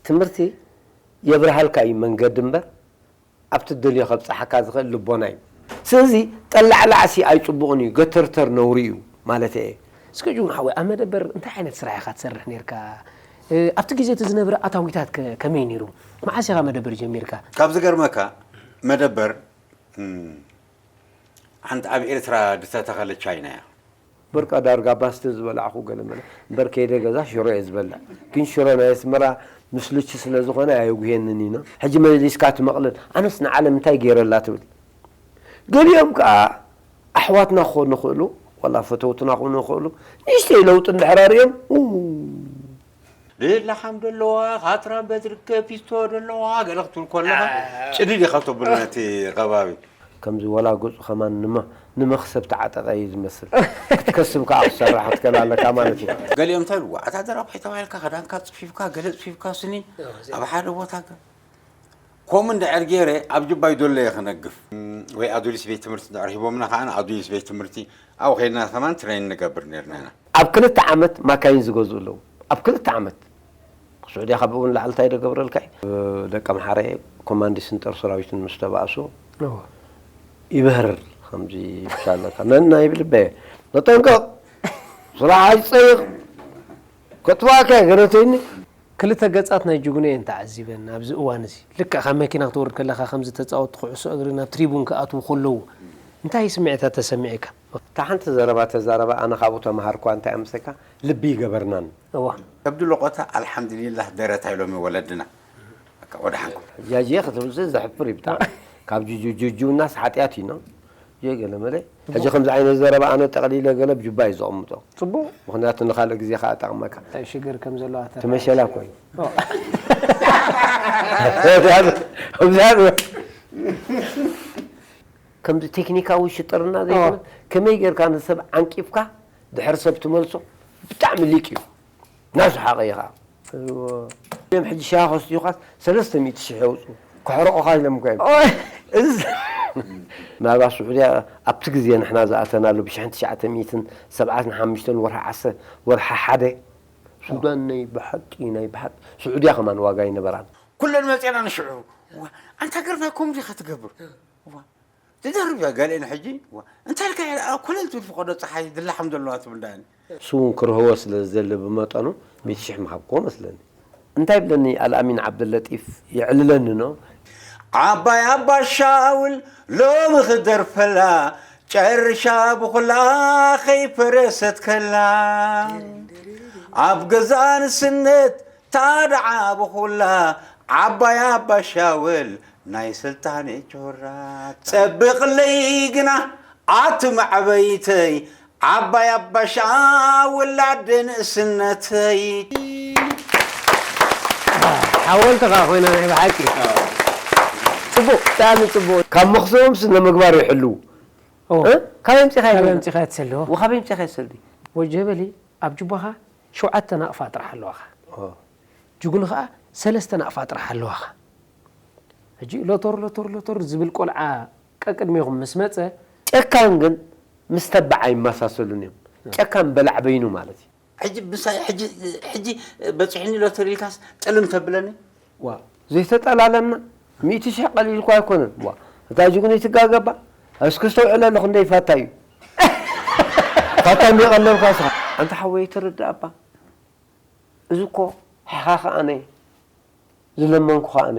ትምህርቲ የብርሃልካ እዩ መንገዲ እምበር ኣብቲ ደልዮ ከብጽሓካ ዝኽእል ልቦና እዩ። ስለዚ ጠላዕላዕሲ ኣይጽቡቕን እዩ፣ ገተርተር ነውሪ እዩ ማለት እየ። እስከ ጁን ሓወይ ኣብ መደበር እንታይ ዓይነት ስራሕ ኢኻ ትሰርሕ ነርካ? ኣብቲ ግዜ እቲ ዝነበረ ኣታዊታት ከመይ ነይሩ? መዓስ ኢኻ መደበር ጀሚርካ? ካብ ዝገርመካ መደበር ሓንቲ ኣብ ኤርትራ ዝተተኸለ ቻይና እያ። በርቃ ዳርጋ ባስተ ዝበላዕኹ ገለ መለ እምበር ከይደ ገዛ ሽሮ እየ ዝበልዕ። ግን ሽሮ ናይ ኣስመራ ምስ ልቺ ስለ ዝኾነ ኣየጉህየንን ኢና። ሕጂ መሊስካ ትመቕልል ኣነስ ንዓለም እንታይ ገይረላ ትብል። ገሊኦም ከኣ ኣሕዋትና ክኾኑ ይኽእሉ ዋላ ፈተውትና ክኾኑ ይኽእሉ ንእሽተይ ለውጢ እንድሕር ኣርእዮም ኡ ልላሓም ደለዋ ካትራምበ ዝርከብ ፊስቶ ደለዋ ገለ ክትብል ከለኻ ጭድድ ኢኻ ተብሎ ነቲ ከባቢ። ከምዚ ወላ ገጹ ከማን ንመ ንመኽሰብ ተዓጠቐ እዩ ዝመስል ክትከስብ ከዓ ክትሰርሕ ክትከል ኣለካ ማለት እዩ። ገሊኦም እንታይ ኢሉ ዋዕታ ደራባይ ተባሂልካ ክዳንካ ፅፊፍካ ገለ ፅፊፍካ ስኒ ኣብ ሓደ ቦታ ገ- ከምኡ እንድሕር ገይረ ኣብ ጅባይ ዶሎ እየ ክነግፍ ወይ ኣዱሊስ ቤት ትምህርቲ እንድሕር ሂቦምና ከዓ ኣዱሊስ ቤት ትምህርቲ ኣብኡ ከይድና ከማን ትሬን ንገብር ነርና ኢና። ኣብ ክልተ ዓመት ማካይን ዝገዝኡ ኣለዉ ኣብ ክልተ ዓመት ስዑድያ ካብ እውን ላዕሊ እንታይ ዶ ገብረልካ እዩ ደቂ ኣምሓረ ኮማንዲ ስንጠር ሰራዊትን ምስ ተባእሱ ይበህር ከምዚ ይብሻለካ መን ናይ ብልበ ተጠንቀቕ ስራሕ ኣይትፀይቕ ከጥፋእካ ገረተይኒ ክልተ ገጻት ናይ ጅግኖ እየን ተዓዚበን ኣብዚ እዋን እዚ። ልክዕ ካብ መኪና ክትወርድ ከለኻ ከምዚ ተጻወትቲ ኩዕሶ እግሪ ናብ ትሪቡን ክኣትዉ ከለዉ እንታይ ስምዒታት ተሰሚዑካ? እታ ሓንቲ ዘረባ ተዛረበ ኣነ ካብኡ ተማሃርኩዋ እንታይ ኣምሰካ ልቢ ይገበርናን። እዋ። ከብዲ ሎቆታ ኣልሓምድሊላህ ደረታ ኢሎም ወለድና። በቃ ወድሓንኩም። ጃጅየ ክትብል ዘሕፍር እዩ ብጣዕሚ። ካብ ጁጁጁናስ ሓጢኣት እዩ ነው። ጀገለ መለ ሕጂ ከምዚ ዓይነት ዘረባ ኣነ ጠቕሊለ ገለ ብጁባ እዩ ዘቕምጦ። ጽቡቕ። ምኽንያቱ ንኻልእ ግዜ ከዓ ጠቕመካ። እንታይ ሽግር ከም ዘለዋ ተረዳ። ትመሸላ እኮ እዩ። ከምዚ ቴክኒካዊ ሽጥርና ዘይኮነ ከመይ ጌርካ ንሰብ ዓንቂፍካ ድሕር ሰብ ትመልሶ ብጣዕሚ ሊቅ እዩ። ናሱ ሓቐ ኢኻ እዮም ሕጂ ሻሂ ከስትዩኻስ ሰለስተ ሚእቲ ሽሕ የውፅኡ ክሕርቑኻ ኢሎም እኮ እዮም እዚ ምናልባት ስዑድያ ኣብቲ ግዜ ንሕና ዝኣተናሉ ብሽሕን ትሽዓተ ሚእትን ሰብዓትን ሓሙሽተን ወርሒ ዓሰርተ ወርሒ ሓደ ሱዳን ናይ ብሓቂ ናይ ብሓቂ ስዑድያ ከማን ዋጋ ኣይነበራን ኩለን መፅና ንሽዑ ኣንታ ገርና ኮምዲ ኢኻ ትገብር ትደርብ እያ ገሊአን ሕጂ እንታይ ኢልካ እያ ኮለል ትብል ፍቆዶ ፀሓይ ዝላሓም ዘለዋ ትብል ዳኒ እሱ እውን ክርህዎ ስለ ዝደሊ ብመጠኑ ሚእቲ ሽሕ ምሃብክዎ መስለኒ እንታይ ይብለኒ ኣልኣሚን ዓብደለጢፍ የዕልለኒ ኖ ዓባይ ኣባሻውል ሎሚ ክደርፈላ ጨርሻ ብኹላ ከይፈረሰት ከላ ኣብ ገዛ ንስነት ታድዓ ብኹላ ዓባይ ኣባሻውል ናይ ስልጣን ጆራ ጸብቕለይ ግና ኣቲ መዕበይተይ ዓባይ ኣባሻ ውላድ ንእስነተይ ሓወልቲ ከዓ ኮይና ናይ ብሓቂ ጽቡቅ ብጣዕሚ ጽቡቅ ካብ መኽሰቦም ስነ ምግባር ይሕልው ካበይ ምፂኻ ካበይ ምፂኻ ትሰልዎ ካበይ ምፂኻ ይሰልዲ ወጀበሊ ኣብ ጅቦኻ ሸውዓተ ናቕፋ ጥራሕ ኣለዋኻ ጅጉኑ ከዓ ሰለስተ ናቕፋ ጥራሕ ኣለዋኻ ሕጂ ሎቶር ሎቶር ሎቶር ዝብል ቆልዓ ቀቅድሜኹም ምስ መፀ ጨካን ግን ምስ ተባዕ ኣይመሳሰሉን እዮም ጨካን በላዕ በይኑ ማለት እዩ ሕጂ ምሳይ ሕጂ ሕጂ በፂሑኒ ሎተሪ ኢልካስ ጥልም ተብለኒ ዋ ዘይተጠላለምና ሚእቲ ሽሕ ቀሊል እኳ ኣይኮነን ዋ እታ ጅጉኑ ይትጋገባ እስክስተውዕለሉ ክንደይ ፋታ እዩ ፋታ እንዲቀለብካ ስኻ ኣንታ ሓወይ ትርዳእ እባ እዚ እኮ ሕኻ ከኣነ ዝለመንኩኻ ኣነ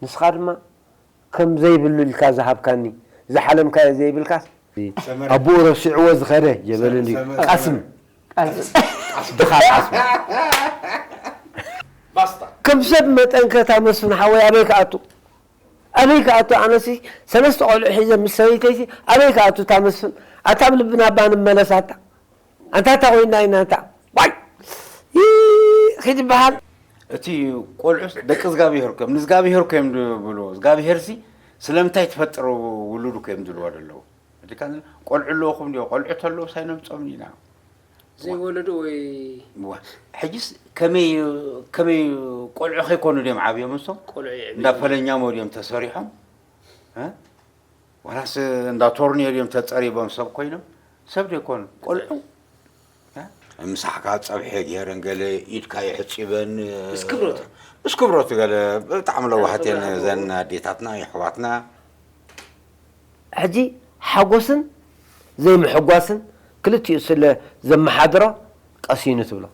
ንስኻ ድማ ከም ዘይብሉ ኢልካ ዝሃብካኒ ዝሓለምካዮ ዘይብልካስ ኣቦኡ ረሲዕዎ ዝኸደ ጀበልን እዩ ቃስም ድኻ ቃስም ከም ሰብ መጠንከ እታ መስፍን ሓወይ ኣበይ ክኣቱ ኣበይ ክኣቱ ኣነሲ ሰለስተ ቆልዑ ሒዘ ምስ ሰበይተይሲ ኣበይ ክኣቱ እታ መስፍን ኣታ ኣብ ልብና እባ ንመለስ ኣታ ኣንታ እታ ኮይና ኢና እንታ ዋይ ኺድ ይበሃል እቲ ቆልዑስ ደቂ እግዚኣብሄር እኮ እዮም ንእግዚኣብሄር እኮ እዮም ዝብልዎ እግዚኣብሄርሲ ስለምንታይ ትፈጥር ውሉድ እኮ እዮም ዝብልዎ ዘለዉ ቆልዑ ኣለውኹም ዲዮ ቆልዑ ተለዉ ሳይነምፀም ኢና ዘይወለዱ ወይ ሕጅስ ከመይ ከመይ ቆልዑ ከይኮኑ ድዮም ዓብዮም እሶም እንዳ ፈለኛሞ ድዮም ተሰሪሖም ዋላስ እንዳ ቶርኒዮ ድዮም ተፀሪቦም ሰብ ኮይኖም ሰብ ዶ ይኮኑ ቆልዑ ምሳሕካ ጸብሒ ገይረን ገለ ኢድካ የሕጺበን ምስ ክብረቱ። ምስ ክብረቱ ገለ ብጣዕሚ ለዋሃት እየን ዘን ኣዴታትና የሕዋትና። ሕጂ ሓጎስን ዘይምሕጓስን ክልቲኡ ስለ ዘመሓድሮ ቀሲኑ ትብሎ።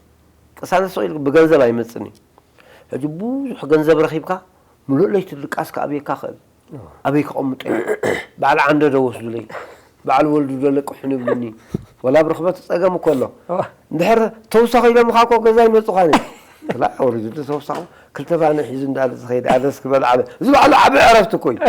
ቅሳነት ስቕ ኢሉ ብገንዘብ ኣይመጽን እዩ። ሕጂ ብዙሕ ገንዘብ ረኺብካ ምሉእ ለይቲ ድቃስካ ኣብየካ ክእል ኣበይ ክቐምጦ እዩ? በዓል ዓንደ ዶ ወስዱለይ? በዓል ወልዱ ዶ ለቅሑን ይብሉኒ? ወላ ኣብ ርኽበት ጸገም እኮ ኣሎ። እንድሕር ተውሳኺ ኢሎምኻ እኮ ገዛ ይመጹኻን እዮም። ክላ ወሪዱ ተውሳኹ ክልተ ባነ ሒዙ እንዳለ ዝኸይድ ኣነስ ክበል ዓበ እዚ በዓሉ ዓቢ ዕረፍቲ እኮ እዩ።